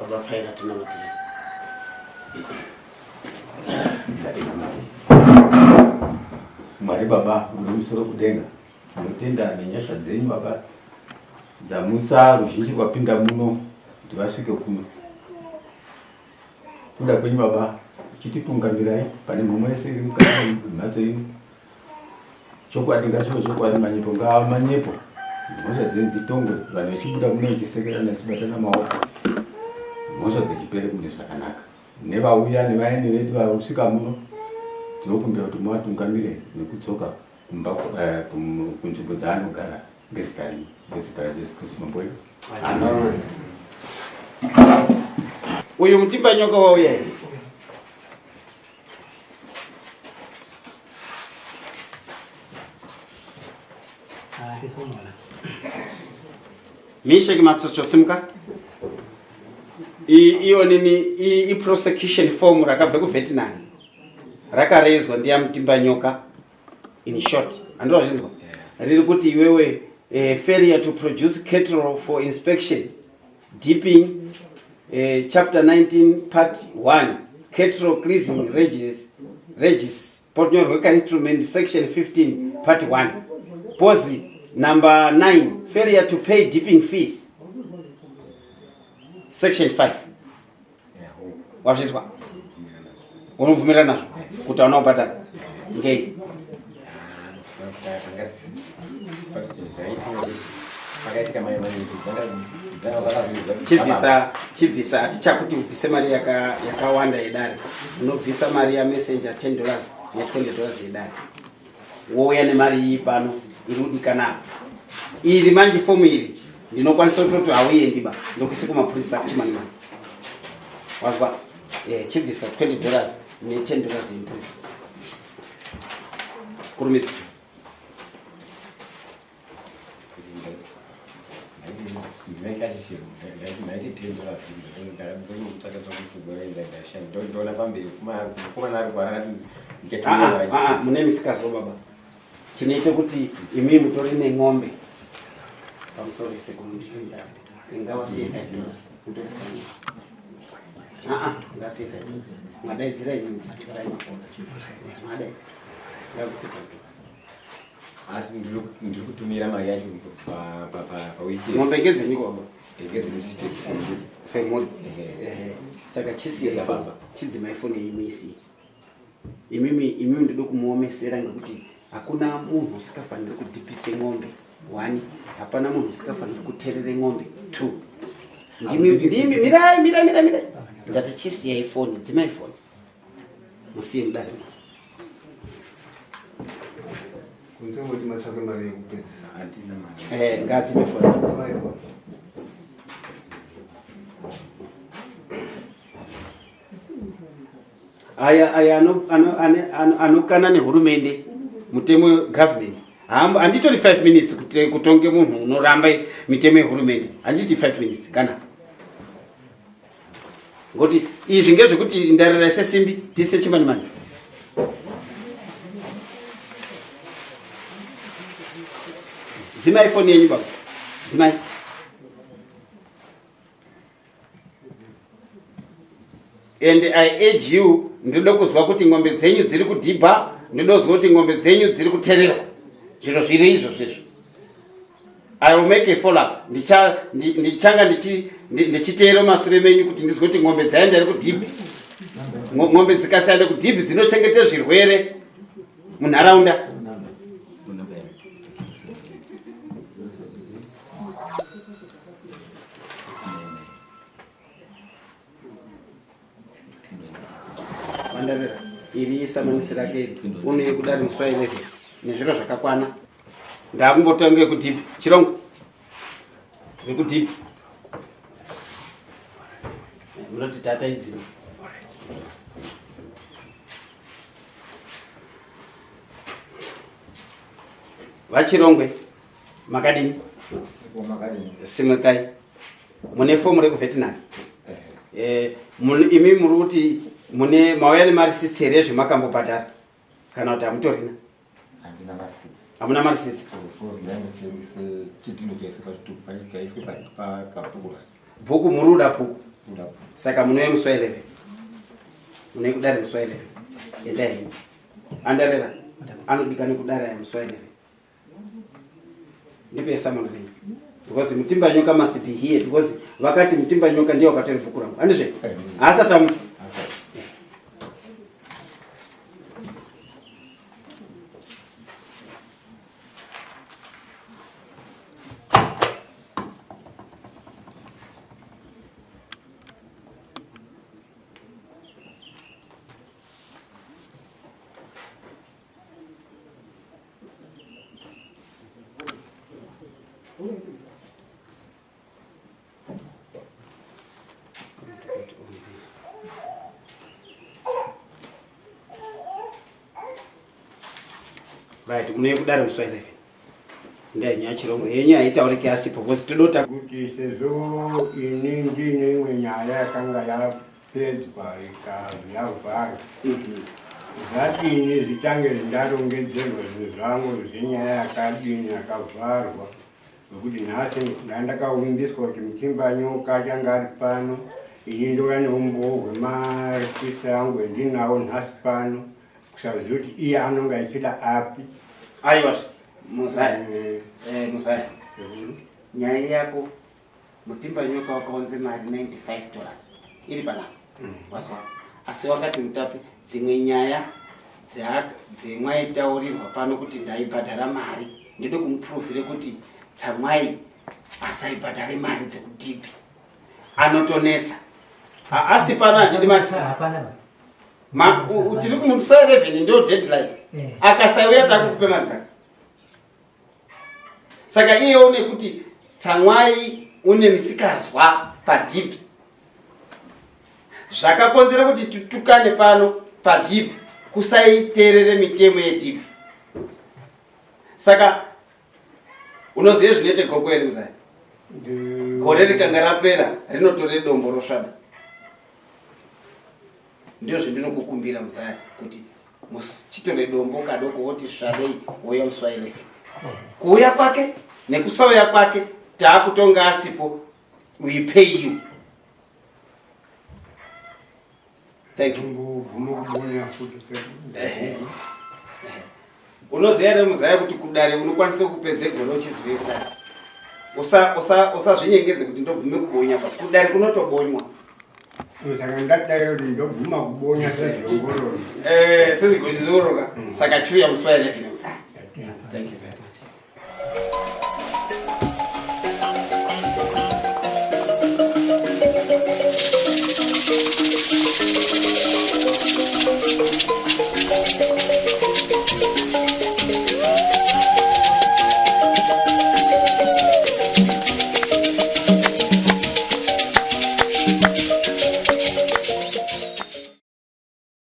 Baba Faira tinamatire. Mwari Baba muri musoro kudenga, tinotenda nenyasha dzenyu Baba dzamusa ruzhinji rwapinda muno kuti vasvike kuno. Kuda kwenyu Baba chititungamirai pane mhomho yese iri mukati memhatso ino. Chokwadi ngachive chokwadi, manyepo ngaava manyepo. Mhosva dzenyu dzitongwe, vanhu vachibuda muno vachisekerana vachibatana maoko, mhosva dzichipere mune zvakanaka. Nevauya nevaeni vedu vasvika muno, tinokumbira kuti muvatungamire nekudzoka kumba eh, kunzvimbo dzaanogara ngezita renyu, ngezita raJesu Kristu Mambo wedu. Amen. Uyu mutimba nyoka wauya here? Mishek Matsotso simuka. Iyo nini i-prosecution form rakabve kuVietnam. Rakarezwa ndiya Mutimba Nyoka in short. Andiro zvinzwa. Riri kuti iwewe eh, failure to produce cattle for inspection Deeping, eh, chapter 19 part 1 cattle cleansing regis, regis potinyorwe kainstrument section 15 part 1 pozi number 9 failure to pay deeping fees section 5 wazvizwa unobvumirana nazvo kuti hauna kubhadhara ngei chibvisa chibvisa hatichakuti ubvise mari yakawanda yedare unobvisa mari yamessenger 10 dollars ne20 dollars yedare wouya nemari iyi pano iri kudikana apa iri manje fomu iri ndinokwanisa kutoti hauendi ba ndokuise kumapurisa kuchimanimani wazwa eh, chibvisa 20 dollars ne 10 dollars yemupurisa kurumidza Ah, ah, ah, mune misikazwa baba chinoita kuti imi mutori nen'ombe pamusoro yesekuru ingawasiye 5 dollars mutori ngasiye 5 dollars madaidzira imi mutirai mafona madaidzira ngawasiye 5 dollars Ati ndiri kutumira mari yacho paweekend. Mombe ngedzenyiko baba? Ngedzenyiko semhuri. Saka chisiya baba. Chidzimai foni yenyu muisiye. Imimi imimi ndoda kumuomesera ngekuti hakuna munhu usikafaniri kudhipise ng'ombe one hapana munhu usikafaniri kuterere ng'ombe two ndimi ndimi mirai mirai mirai mirai ndati chisiyai foni dzimai foni musiye mudare Kunze ngoti matsvake mari yekupedzisa. Hatina mari. Eh, ngadzime foni. Aya aya anokana nehurumende mutemo wegovernment handitori 5 minutes kutonge munhu unoramba mitemo yehurumende handiti 5 minutes kana ngokuti izvi ngezvekuti ndarira sesimbi tise chimanimani dzimai foni yenyu baba dzimai and i urge you ndinoda kuzwa kuti ng'ombe dzenyu dziri kudhibha ndinoda kuzwa kuti ng'ombe dzenyu dziri kutererwa zviro zviri izvo zvezvo I will make a follow up. Ndichanga ndichiteera masure menyu kuti ndizwe kuti ng'ombe dzaenda iri kudhibhi. Ng'ombe dzikasaenda kudhibhi dzinochengeta zvirwere munharaunda. Mandarira iri samanisi rake iri unoye kudari musi wa 11 nezviro zvakakwana ndakumbotanga yekudhipi chirongo vekudhipi munoti tata idzima vachirongwe makadini simukai mune fomu rekuvetinary eh, imi muri kuti mune mauya nemarisitsi here zvemakambobhadhara kana kuti hamutorina Handina marisitsi. Hamuna marisitsi? Chidhindo chaiswe pachitupa chaiswe pabhuku racho. Bhuku muri kuda bhuku? Saka munouya musi wa 11, munouya kudare musi wa 11. Endai henyu. Andarera anodikana kudare aya musi wa 11. Ndipe summon renyu because Mutimbanyoka must be here because vakati Mutimbanyoka ndiye wakatora bhuku rangu, handizve? Haasati amuka. Right, munouya kudare musi wa 11. Ndaya chirongo yenyu haitauriki asipo because todota kuti sezvo ini ndine imwe nyaya yakanga yapedzwa ikayavharwa, zvadini zvitange ndarongedzerwa zvinhu zvangu zvenyaya yakadini yakavharwa, nokuti nhasi ndandakavimbiswa kuti Mutimbanyoka achange ari pano. Ini ndouya neumbowo hwemareceipts angu endinawo nhasi pano, kusaziva kuti iye anonge achida api. Aiwa, muzaya. Muzaya, nyaya yako, Mutimbanyoka wakaunze mari $95 iri panapa, wazwa? Asi wakati Mutape dzimwe nyaya dzemwaitaurirwa pano kuti ndaibhadhara mari, ndide kumupuruvhire kuti Tsamwai asaibhadhare mari dzekudhibhi, anotonetsa. Asi pano handidi marisitsi. Hapana. Tiri kumusa 11, ndo deadline. Akasauya takukupe mari dzake. Saka iye une kuti Tsamwai une misikazwa padhibhi, zvakakonzera kuti titukane pano padhibhi kusaiteerere mitemo yedhibhi. Saka unoziva zvinoite goko here, muzaya? Gore rikanga rapera rinotore dombo rosvada. Ndio zvindinokukumbira, muzaya, kuti chitore dombo kadoko woti svadei, wouya musi wa 11. Kuuya kwake nekusauya kwake taakutonga asipo. We pay you. Thank you. Ngobvuma kubonya futi. Ehe. Unoziva here, muzaya, kuti kudare unokwanisa kupedze gore uchizive kudare? Usazvinyengedze kuti ndobvume kubonya pa kudare kunotobonywa. Saka ndadai kuti ndobvuma kubonya sezviongororo. Sezviongororoka. Saka chiuya musi wa 11, muzaya. Thank you very much.